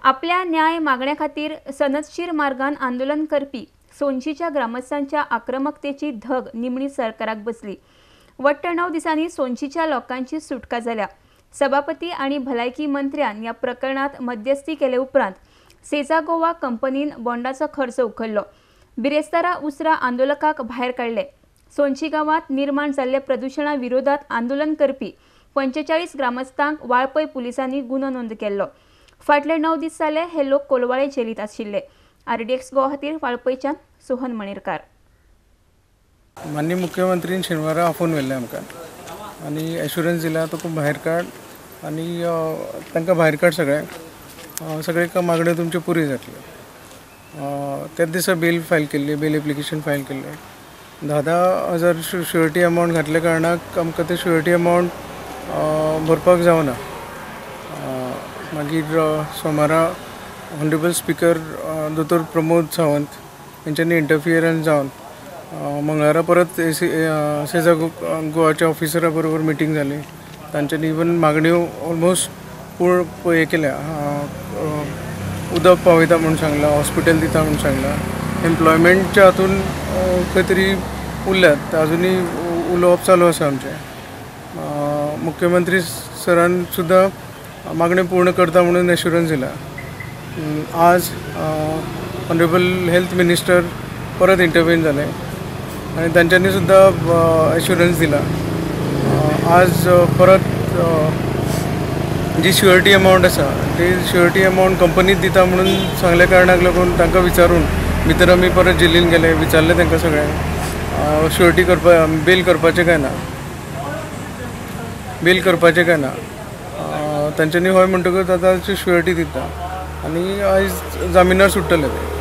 आपल्या न्याय मागण्या खातीर सनदशीर मार्गान आंदोलन करपी सोनशीच्या ग्रामस्थांच्या आक्रमकतेची धग निमणी सरकाराक बसली. वट्ट 9 दिसांनी सोनशीच्या लोकांची सुटका जाल्या. सभापती आनी भलायकी मंत्र्यान ह्या प्रकरणात मध्यस्थी केले उपरांत सेजा गोवा कंपनीन बॉन्डाचो खर्च उखल्लो. बिरेस्तारा उसरा आंदोलकाक भायर काडले. सोनशी गांवांत निर्माण जाल्ल्या प्रदुशणा विरोधात आंदोलन करपी 45 ग्रामस्थांक वाळपय पुलिसांनी गुन्हो नोंद केल्लो. फाटले 9 दीस जाले हे लोक कोलवाळे जेलींत आशिल्ले. आरडीएक्स गोवा खातीर वाळपयच्यान सोहन मणेरकार. माननीय मुख्यमंत्रीन शेनवारा आफोवन व्हेल्लें आमकां आनी एश्युरन्स दिला तुका भायर काड आनी तांकां भायर काड, सगळ्यांक सगळे मागण्यो तुमच्यो पुरी जातल्यो. त्याच दिसा बेल फायल केल्ली, बेल एप्लिकेशन फायल केल्लें. 10,000 शुअरिटी अमावंट घातल्या कारणाक आमकां ते शुअरिटी अमावंट भरपाक जावना. मागीर सोमारा ऑनरेबल स्पिकर दोतोर प्रमोद सावंत हेंच्यांनी इंटरफियरन्स जावन मंगळारा परत सेजा गोवाच्या ऑफिसरा बरोबर मिटींग जाली. तांच्यांनी इवन मागण्यो ऑलमोस्ट पूर्ण हें केल्या. उदक पावयता म्हूण सांगलां, हॉस्पिटल दिता म्हूण सांगलां. एम्प्लॉयमेंटच्या हातून खंय तरी उरल्यात, अजुनूय उलोवप चालू आसा आमचें. मुख्यमंत्री सरान सुद्दां मागण्यो पूर्ण करता म्हणून एश्युरन्स दिला. आज ऑनरेबल हेल्थ मिनिस्टर परत इंटरव्हीन जाले आनी तांच्यांनी सुद्दां एश्युरन्स दिला. आज परत जी शुअरिटी अमावंट आसा ती शुअरिटी अमावंट कंपनीत दिता म्हणून सांगल्या कारणाक लागून तांकां विचारून भितर आमी परत जेलीन गेले, विचारलें तांकां सगळ्यांक शुअरिटी करपा बेल करपाचें काय ना, बेल करपाचें काय ना. तांच्यांनी हय म्हणटकूच आतां शुअरिटी दिता आनी आयज जामिनार सुट्टले ते.